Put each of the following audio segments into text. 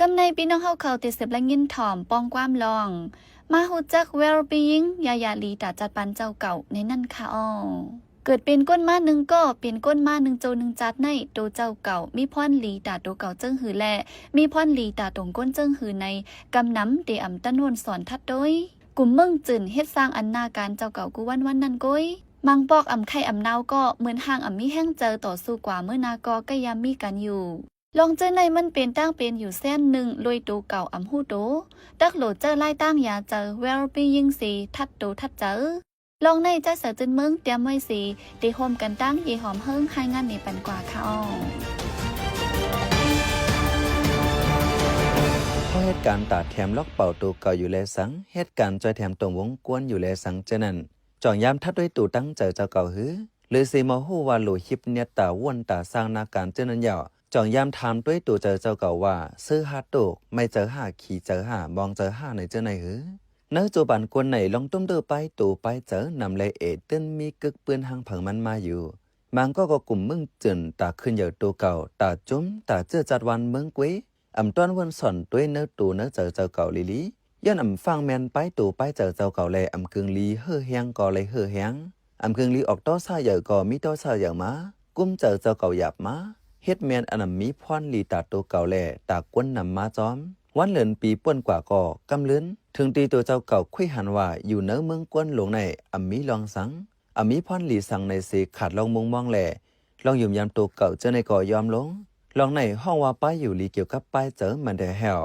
ກຳໃນພີ່ນ້ອງເຮົາເຂົາຕິເສບແລະຍິນຖ່ອມປ່ອງຄວາມລອງ ມາຮູ້ຈັກ well-being ຢ່າຢາລີຕາຈັດປັນເຈົ້າເກົ່າໃນນັ້ນຄ່ະເອົາ. ເກີດເປັນຄົນມາໜຶ່ງກໍ ເປັນຄົນມາໜຶ່ງໂຈໜຶ່ງຈັດໃນ ໂຕເຈົ້າເກົ່າມີພອນລີຕາໂຕເກົ່າເຈີງຫື ແລະ ມີພອນລີຕາຕົງຄົນເຈີງຫືໃນ ກຳນຳເດອຳຕັນວົນສອນທັດໂດຍ ກຸ່ມເມືອງຈືນ ເຮັດສ້າງອັນໜ້າການເຈົ້າເກົ່າກູ່ວັນໆນັ້ນໂກຍ. ມັງປອກອຳໄຂ່ອຳນາວກໍ ເໝືອນຫ່າງອຳມີແຮງໃຈຕໍ່ສູ້ກວ່າເມື່ອນາກໍກະຍາມມີກັນຢູ່. ລອງເຈີໃນມັນເປັນຕ່າງເປັນຢູ່ແສນໜຶ່ງ ລວຍໂຕເກົ່າອຳຮູ້ໂຕ ຕັກໂຫຼດເຈີລາຍຕ່າງຢາເຈີ well-being ເສ ທັດໂຕທັດເຈີ. ລອງໃນຈາກສາວຈືນເມືອງຕຽມໄວ້ເສ ໄດ້ຮ່ວມກັນຕັ້ງເຢຫອມເຮີງ ຮາຍງານນີ້ປັນກວ່າຄ່ະເອົາ. ເຮົາເຮັດການຕາແຖມລັອກເປົ່າໂຕເກົ່າຢູ່ແລສັງ ເຮັດການຈ່ອຍແຖມຕົງວົງກວນຢູ່ແລສັງເຈີນັ້ນ ຈ່ອງຢາມທັດດ້ວຍໂຕຕັ້ງເຈີເຈົ້າເກົ່າຫື ຫຼືເສມາຮູ້ວ່າໂຫຼຫິບນຽດຕາວົນຕາສ້າງໜ້າການເຈີນັ້ນຢາວ ຈ່ອງຢາມຖາມດ້ວຍໂຕເຈີເຈົ້າເກົ່າວ່າ ເຊີຫາໂຕກ ໄມເຈີຫາ ຄີເຈີຫາ ມອງເຈີຫາໃນເຈີໃນຫື. ໃນໂຈປານກວນໃນລອງຕຸ້ມເດີປ້າຍໂຕປ້າຍເຈີນຳແລເອ ຕື່ນມີກຶກປືນຫາງເຜິງມັນມາຢູ່. ມາງກໍກໍກຸ່ມເມືອງຈືນ ຕາຂຶ້ນເຢີໂຕເກົ່າ ຕາຈຸ້ມ ຕາເຈີຈັດວັນເມືອງເກວ ອຳຕ້ອນວົນສອນດ້ວຍເນື້ອໂຕເນື້ອເຈີເຈົ້າເກົ່າລີລີ ຍ້ອນອຳຟັງແມ່ນປ້າຍໂຕປ້າຍເຈີເຈົ້າເກົ່າແລ ອຳກຶງລີເຫີແຮງກໍໄລເຫີແຮງ ອຳກຶງລີອອກຕໍ່ສາເຢີກໍມີຕໍ່ສາເຢີມາ ກຸ້ມເຈີເຈົ້າເກົ່າຢາບມາ ເຮັດແມ່ນອັນອຳມີພອນລີຕາໂຕເກົ່າແລ ຕາກວນນຳມາຈອມ. ວັນເດືອນປີປ່ວນກວ່າກໍກຳເລີນ ເຖິງຕີໂຕເຈົ້າເກົ່າຄຸຍຫັນວ່າ ຢູ່ເນື້ອເມືອງກວນຫຼວງໃນ ອຳມີລອງສັງ ອຳມີພອນລີສັງໃນເສ ຂາດລອງມຸງມອງແລ ລອງຫຍຸມຢາມໂຕເກົ່າເຈີໃນກໍຍອມລົງ. ລອງໃນຫ້ອງວ່າປ້າຍຢູ່ລີກ່ຽວກັບປ້າຍເຈີມັນແດ່ແຫ້ວ.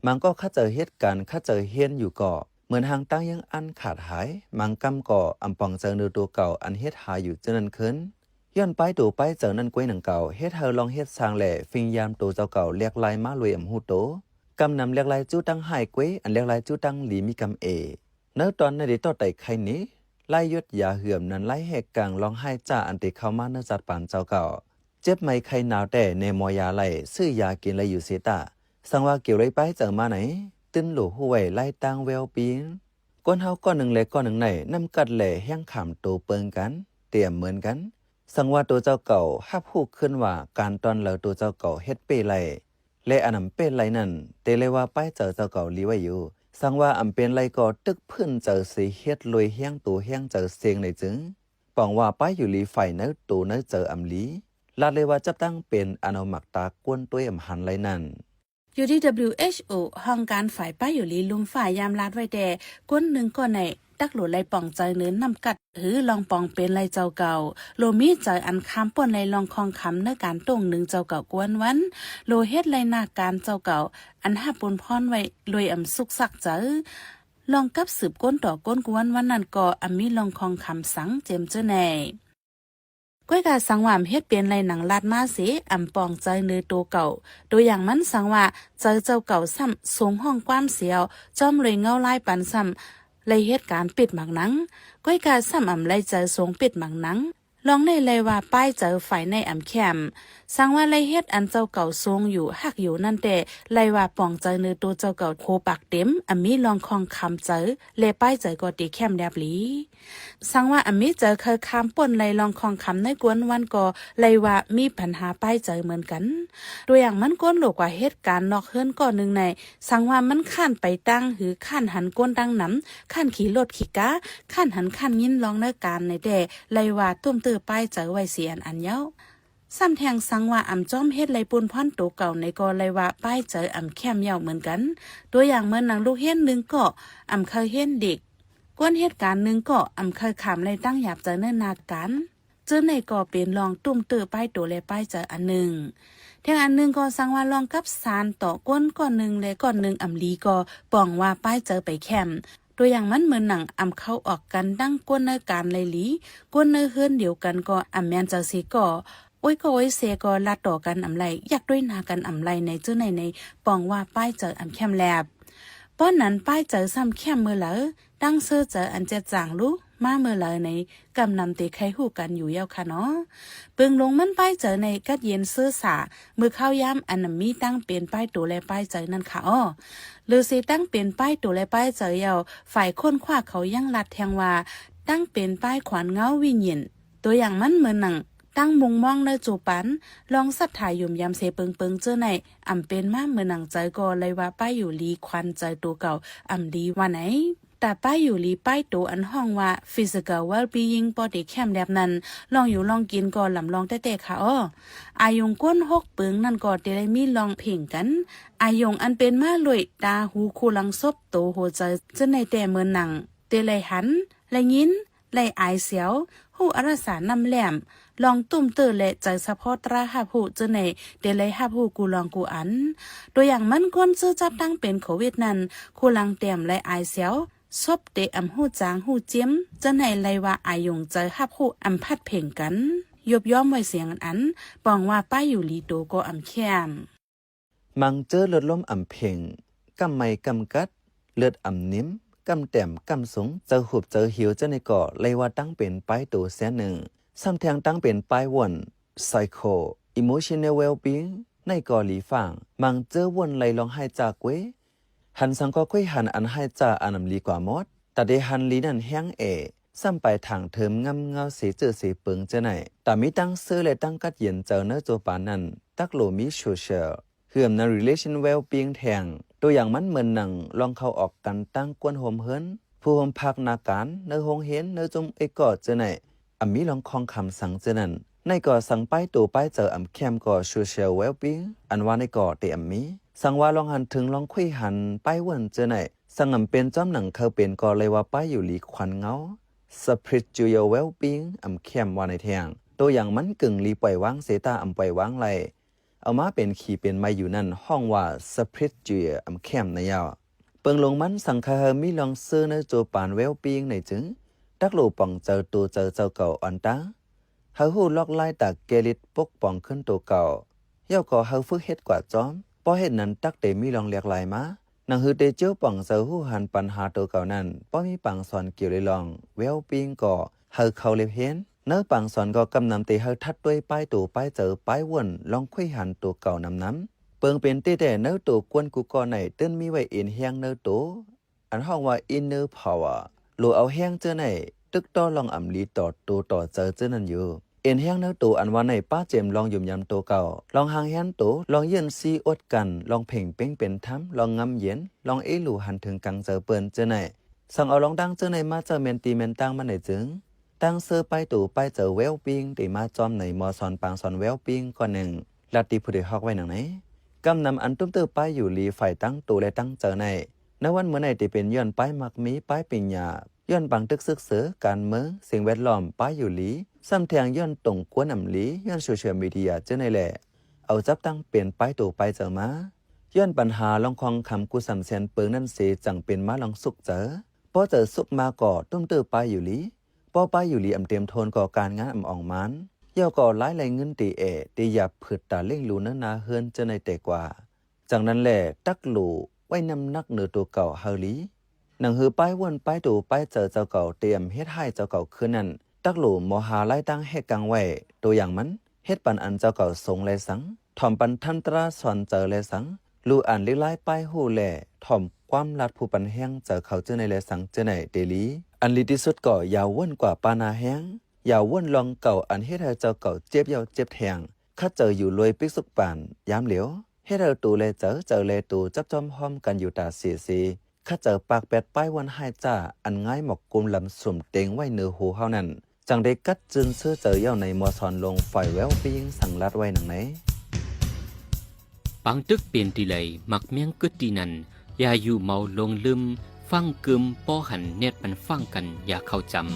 ມັງກໍຄາດເຈີເຮັດການ ຄາດເຈີຮຽນຢູ່ກໍ ເໝືອນຫ່າງຕ່າງຍັງອັນຂາດຫາຍ ມັງກຳກໍອຳປອງເຈີເນື້ອໂຕເກົ່າອັນເຮັດຫາຢູ່ເຈີນັ້ນຄືນ. ຍ້ອນປ້າຍໂຕປ້າຍເຈີນັ້ນກວຍໜັງເກົ່າ ເຮັດໃຫ້ລອງເຮັດສ້າງແລ ຟິງຢາມໂຕເຈົ້າເກົ່າແຫຼກຫຼາຍມາລວຍອຳຮູ້ໂຕ ກຳນຳແຫຼກຫຼາຍຈຸຕັ້ງຫາຍກວຍ ອັນແຫຼກຫຼາຍຈຸຕັ້ງລີມີກຳເອ. ເນື້ອຕອນໃນເດຕໍ່ໄຕໄຄນີ້ ລາຍຢົດຢາເຫືອມນັ້ນລາຍແຮກກາງລອງຫາຍຈາອັນເຕເຂົ້າມາເນື້ອຈັດປານເຈົ້າເກົ່າ ເຈັບໄມໄຄໜາວແຕ່ແນມໍຢາໄລ ຊື້ຢາກິນໄລຢູ່ເສຕາ ສັງວ່າກ່ຽວໄລປ້າຍເຈີມາໃນ ຕື່ນໂຫຼຮູ້ໄວ້ລາຍຕ່າງແວວປີນ. ຄົນເຮົາກ່ອນໜຶ່ງແລກ່ອນໜຶ່ງໃນ ນ້ຳກັດແລແຮງຂາມໂຕເປິງກັນ ເຕອຳເໝືອນກັນ ສັງວ່າໂຕເຈົ້າເກົ່າຮັບຮູ້ຂຶ້ນວ່າ ການຕອນເລີໂຕເຈົ້າເກົ່າເຮັດເປ້ໄລ ແລະ ອັນນຳເປ້ໄລນັ້ນ ເຕໄລວ່າປ້າຍເຈີເຈົ້າເກົ່າລີໄວ້ຢູ່ ສັງວ່າອຳເປັນໄລກໍຕຶກພື້ນເຈີເສເຮັດລວຍແຮງໂຕແຮງເຈີເຊງໃນຈຶ່ງ ປອງວ່າປ້າຍຢູ່ລີຝ່າຍເນື້ອໂຕເນື້ອເຈີອຳລີ ລາດເລີຍວ່າຈັບຕັ້ງເປັນອະນຸມັກຕາກວນໂຕຍອຳຫັນໄລນັ້ນ. ຢູ່ທີ່ WHO ຫ້ອງການຝ່າຍປ້າຍຢູ່ລີລຸ່ມຟ້າ ຍາມລາດໄວ້ແຕ່ ຄົນໜຶ່ງກໍໃນ ຕັກໂຫຼໄລປອງເຈີເນີນນ້ຳກັດ ຫຼື ລອງປອງເປັນໄລເຈົ້າເກົ່າ ໂລມີເຈີອັນຄາມປ່ນໄລລອງຄອງຄຳ ໃນການໂຕ້ງໜຶງເຈົ້າເກົ່າກວນວັນ ໂລເຮັດໄລໜ້າການເຈົ້າເກົ່າ ອັນຮັບບຸນພອນໄວ້ລວຍອຳສຸກສັກເຈີ ລອງກັບສືບກົ້ນຕໍ່ກົ້ນກວນວັນນັ້ນກໍອຳມີລອງຄອງຄຳສັງເຈັມເຈີໃນ. ກວຍກາສັງວ່າອຳເຮັດເປັນໄລໜັງລາດມາເສ ອຳປອງເຈີເນີໂຕເກົ່າ ໂຕຢ່າງມັນສັງວ່າ ເຈີເຈົ້າເກົ່າຊ້ຳ ຊົງຫ້ອງຄວາມສຽວ ຈ້ອມລວຍເງົາລາຍປານຊ້ຳ ໄລເຮັດການປິດໝາກໜັງ ກວຍກາຊ້ຳອຳໄລເຈີຊົງປິດໝາກໜັງ ລອງໃນໄລວ່າປ້າຍເຈີຝ່າຍໃນອຳແຄມ ສັງວ່າໄລເຮັດອັນເຈົ້າເກົ່າຊົງຢູ່ຮັກຢູ່ນັ້ນແຕ່ ໄລວ່າປອງເຈີເນີໂຕເຈົ້າເກົ່າໂຄປາກເຕັມ ອຳມີລອງຄອງຄຳເຈີ ແລະ ປ້າຍເຈີກໍເຕແຄມແລບຫຼີ. ສັງວ່າອຳມີເຈີເຄີຍຄາມປົນໄລລອງຄອງຄຳໃນກວນວັນກໍໄລວ່າມີບັນຫາປ້າຍເຈີເໝືອນກັນ. ຕົວຢ່າງມັນ ກົນໂຫຼກວ່າເຮັດການນອກເຮືອນກໍໜຶ່ງໃນ ສັງວ່າມັນຄ້ານໄປຕ່າງ ຫຼື ຄ້ານຫັນຄົນຕ່າງນຳ, ຄ້ານຂີ່ລົດຂີ່ກາ, ຄ້ານຫັນຄ້ານຍິນລອງເນີການໃນແຕ່ ໄລວ່າຕຸ້ມເຕີປ້າຍເຈີໄວ້ເສຍອັນອັນເຍົາ. ຊ້ຳແທງສັງວ່າອຳຈອມເຮັດໄລປຸນພອນໂຕເກົ່າໃນກໍໄລວ່າປ້າຍເຈີອຳແຄມເຍົາເໝືອນກັນ. ຕົວຢ່າງເໝືອນໜັງລູກຮຽນໜຶ່ງກໍອຳເຄີຍຮຽນເດັກ, ກວນເຮັດການໜຶ່ງກໍອຳເຄີຍຂາມໄລຕັ້ງຢາບເຈີເນີນາການ. ເຈີໃນກໍເປັນລອງຕຸ້ມເຕີປ້າຍໂຕ ແລະ ປ້າຍເຈີອັນໜຶ່ງ. ແທງອັນໜຶ່ງກໍສັງວ່າລອງກັບສານຕໍ່ຄົນກ້ອນໜຶ່ງ ແລະ ກ້ອນໜຶ່ງອຳລີກໍປ່ອງວ່າປ້າຍເຈີໄປແຄມ. ຕົວຢ່າງມັນເໝືອນໜັງອຳເຂົ້າອອກກັນດັ່ງຄົນໃນການໄລຫຼີ, ຄົນໃນເຮືອນດຽວກັນກໍອຳແມ່ນເຈີເສກໍ ໂອ້ຍກໍໂອ້ຍເສກໍລາດຕໍ່ກັນອຳໄລ, ຢາກດ້ວຍໜ້າກັນອຳໄລໃນເຈີໃນໃນ ປ່ອງວ່າປ້າຍເຈີອຳແຄມແລບ. ປ້ອນນັ້ນປ້າຍເຈີຊ້ຳແຄມເມື່ອໃລ, ຕັ້ງເຊີເຈີອັນແຈດຈາງລູກ ມາເມື່ອໃດໃນ ກຳນຳເຕໄຄຮູ້ກັນຢູ່ແລ້ວຄະເນາະ. ເບິ່ງລົງມັນປ້າຍເຈີໃນກັດເຢັນເຊີສາ ເມື່ອຄາວຍາມອັນນຳມີຕັ້ງເປັນປ້າຍໂຕ ແລະ ປ້າຍເຈີນັ້ນຄະເນາະ. ຫຼືເສຕັ້ງເປັນປ້າຍໂຕ ແລະ ປ້າຍເຈີແລ້ວ ຝ່າຍຄົ້ນຄວ້າເຂົາຍັງລາດແທງວ່າ ຕັ້ງເປັນປ້າຍຂວັນເງົາວິນຍິນ. ຕົວຢ່າງມັນເໝືອນໜັງ ຕັ້ງມຸມມອງໃນໂຈປານ ລອງສັດທາຍົມຢາມເສເປິງໆ ເຈີໃນ ອຳເປັນມາເມີນໜັງໃຈກໍໄລວ່າປ້າຢູ່ລີຂວັນໃຈໂຕເກົ່າອຳດີວ່າໃນ. ຕາປ້າຢູ່ລີປ້າຍໂຕອັນຮ້ອງວ່າ physical well-being ພໍເຕແຄມແລັບນັ້ນ ລອງຢູ່ລອງກິນກໍລຳລອງແຕ່ໆ ຂະອໍ. ອາຍຸງກົ້ນຫົກເປິງນັ້ນກໍເຕໄລມີລອງເພງກັນ. ອາຍຸງອັນເປັນມາລວຍຕາຫູຄູຫຼັງສົບໂຕຫົວໃຈ ເຈີໃນແຕ່ເມີນໜັງ ເຕໄລຫັນ ໄລຍິນ ໄລອາຍສຽວ ຮູ້ອາລະສານ້ຳແຫຼມ ລອງຕຸ້ມເຕີ ແລະ ໃຈສະເພາະຕາຮັບຮູ້ເຈີໃນ ເຕໄລຮັບຮູ້ກູລອງກູອັນ. ຕົວຢ່າງມັນ ຄົນເຊື້ອຈັບຕັ້ງເປັນໂຄວິດນັ້ນ ຄູຫຼັງແຕ້ມໄລອາຍສຽວ ສົບເຕອຳຮູ້ຈາງຮູ້ຈິມ ເຈີໃນໄລວ່າອາຍຸງໃຈຮັບຮູ້ອຳພັດເພງກັນ ຍົບຍ້ອມໄວ້ສຽງອັນ ປອງວ່າປ້າຢູ່ລີໂຕກໍອຳແຄມ. ມັງເຈີເລືອດລົມອຳເພງ ກຳໄມ້ກຳກັດ ເລືອດອຳນິມ ກຳແຕ້ມກຳສູງ ເຈີຫູບເຈີຫິວ ເຈີໃນກໍໄລວ່າຕັ້ງເປັນປ້າຍໂຕແສນໜຶ່ງ ຊ້ຳແທງຕັ້ງເປັນປ້າຍວົນ psycho emotional well-being ໃນກໍຫຼີຝາງ ມັງເຈີວົນໄລລອງຮ້າຍຈາກເກວ ຫັນສັງກໍຄຸຍຫັນອັນຮ້າຍຈາກອັນອຳລີກວ່າໝົດ ຕາເດຫັນລີນັ້ນແຮງເອ ຊ້ຳປາຍທາງເທີມງຳເງົາເສເຈີເສເປິງເຈີໃນ ຕາມີຕັ້ງເຊີ ແລະ ຕັ້ງກັດເຢັນເຈີເນີໂຈປານນັ້ນ ຕັກໂຫຼມີ social ເຮືອມນຳ relation well-being ແທງ ໂຕຢ່າງມັນເມີນໜັງ ລອງເຂົ້າອອກກັນຕັ້ງກ້ວນໂຮມເຮືອນ ຜູ້ໂຮມພັກໜ້າການ ເນີໂຮງຮຽນ ເນີຈຸ້ມເອຍເກາະເຈີໃນ ອຳມີລອງຄອງຄຳສັງເຈີນັ້ນ ໃນກໍສັງປ້າຍໂຕປ້າຍເຈີອຳແຄມກໍ social well-being ອັນວ່າໃນກໍເຕອຳມີ ສັງວ່າລອງຫັນເຖິງລອງຄຸຍຫັນປ້າຍວົນເຈີໃນ ສັງອຳເປັນຈ້ອມໜັງເຄີາເປັນກໍໄລວ່າປ້າຍຢູ່ລີຂວັນເງົາ spiritual well-being ອຳແຄມວ່າໃນແທງ ໂຕຢ່າງມັນກຶ່ງລີປ່ອຍວາງເສຕາອຳປ່ອຍວາງໄລ ເອົາມາເປັນຂີ້ເປັນໄມ້ຢູ່ນັ້ນ ຮ້ອງວ່າ spiritual ອຳແຄມໃນຍາວ. ເປິງລົງມັນສັງຄະເຮີມີລອງເຊີເນີໂຈປານ well-being ໃນຈຶ່ງ ຕັກໂຫຼປອງເຈີໂຕເຈີເຈົ້າເກົ່າອ່ອນຕາ ເຮົາຮູ້ລອກລາຍຕາເກລິດປົກປ້ອງຂຶ້ນໂຕເກົ່າ ເຍົາກໍເຮົາຝຶກເຮັດກວ່າຈອມ ພໍເຮັດນັ້ນຕັກເຕມີລອງຫຼາກຫຼາຍມາ ໜັງຮືເຕເຈີປອງເຈີຮູ້ຫັນປັນຫາໂຕເກົ່ານັ້ນ ພໍມີປາງສອນກ່ຽວເລີຍລອງ well-being ກໍເຮົາເຂົ້າເລັບຮຽນ ເນີປາງສອນກໍກຳນຳເຕເຮົາທັດດ້ວຍປ້າຍໂຕປ້າຍເຈີປ້າຍວົນລອງຄຸຍຫັນໂຕເກົ່ານຳນຳ ເປິງເປັນເຕແຕ່ເນີໂຕກວນກູກໍໃນ ຕື່ນມີໄວ້ເອັນແຮງເນີໂຕ ອັນຮ້ອງວ່າ inner power ໂຫຼເອົາແຮງເຈີໃນ ຕຶກຕໍ່ລອງອຳລີຕໍ່ໂຕຕໍ່ເຈີເຈີນັ້ນຢູ່ ເອັນແຮງເນີໂຕອັນວ່າໃນ ປ້າເຈມລອງຫຍຸມຢຳໂຕເກົ່າ ລອງຫ່າງແຮນໂຕ ລອງເຍື່ອນຊີອົດກັ້ນ ລອງເພັງເປັງເປັນທຳ ລອງງຳເຢັນ ລອງເອລູຫັນເຖິງກາງເຈີເປິ້ນເຈີໃນ ສັງເອົາລອງດາງເຈີໃນມາເຈົ້າແມ່ນຕີແມ່ນຕ່າງມັນໃນຈຶ່ງ ຕັ້ງເຊີປ້າຍໂຕປ້າຍເຈີ well-being ເຕມາຈອມໃນມໍສອນປາງສອນ well-being ກໍໜຶ່ງ ລັດຕິຜູ້ໃດຮອກໄວ້ໜັງໃນ ກຳນຳອັນຕຸ້ມເຕີປ້າຍຢູ່ລີຝ່າຍຕັ້ງໂຕ ແລະ ຕັ້ງເຈີໃນ ໃນວັນເມື່ອໃນເຕເປັນຍ້ອນປ້າຍມັກມີ ປ້າຍປິງຍາ ຍ້ອນປາງຕຶກຊຶກເສີ ການເມືອງ ສິ່ງແວດລ້ອມ ປ້າຍຢູ່ລີ ຊ້ຳແທງຍ້ອນຕົງກວນອຳລີ ຍ້ອນໂຊຊຽວມີເດຍເຈີໃນແລະ ເອົາຈັບຕັ້ງເປັນປ້າຍໂຕປ້າຍເຈີມາ ຍ້ອນປັນຫາລອງຄອງຄຳກູສາມແສນເປິງນັ້ນເສ ຈັ່ງເປັນມາລອງສຸກເຈີ ພໍເຈີສຸກມາກໍຕຸ້ມເຕີປ້າຍຢູ່ລີ ພໍປ້າຍຢູ່ລີອຳເຕັມໂທນກໍການງານອຳອອງມານ ເຍົາກໍລາຍໄລເງິນເຕແອ ເຕຢາບຜືດຕາລ້ຽງດູເນີນາເຮືອນເຈີໃນແຕ່ກວ່າ ຈັ່ງນັ້ນແລ ຕັກໂຫຼໄວ້ນ້ຳໜັກເນີໂຕເກົ່າເຮົາລີ ໜັງຮືປ້າຍວົນປ້າຍໂຕປ້າຍເຈີເຈົ້າເກົ່າເຕອຳເຮັດຮ້າຍເຈົ້າເກົ່າຄືນນັ້ນ ຕັກໂຫຼມໍຫາລາຍຕາງແຮກກາງໄວ້ ໂຕຢ່າງມັນ ເຮັດປັນອັນເຈົ້າເກົ່າຊົງແລສັງ ຖ່ອມປັນທຳຕະລາສອນເຈີແລສັງ ຮູ້ອ່ານລິກລາຍປ້າຍຮູ້ແລ ຖ່ອມຄວາມລັດຜູ້ປັນແຮງເຈີເຂົາເຈີໃນແລສັງເຈີໃນເຕລີ ອັນລີທີ່ສຸດກໍຢ່າວົນກວ່າປານາແຮງ ຢ່າວົນລອງເກົ່າອັນເຮັດໃຫ້ເຈົ້າເກົ່າເຈັບເຍົາເຈັບແທງ ຄັດເຈີຢູ່ລວຍປິກສຸກປານ ຍາມຫຼຽວ ເຮັດໃຫ້ໂຕແລເຈີເຈີແລໂຕຈັບຈອມພ້ອມກັນຢູ່ຕາເສເສ ຄັດເຈີປາກແປດປ້າຍວັນຮ້າຍຈ້າ ອັນງ່າຍໝອກກຸມລຳສຸມເຕັງໄວ້ເນີໂຮເຮົານັ້ນ ຈັ່ງໄດ້ກັດຈື່ນເຊື້ອເຈີເຍົາໃນມໍສອນລົງຝ່າຍ well-being ສັງລັດໄວ້ໜັງໃນ ປາງຕຶກເປັນທີ່ໃດ ໝາກແມງກຶດທີ່ນັ້ນ ຢ່າຢູ່ເມົາຫຼົງລືມ ຟັງກຶມ ປໍຫັນແນດປັນຟັງກັນ ຢ່າເຂົ້າຈຳ.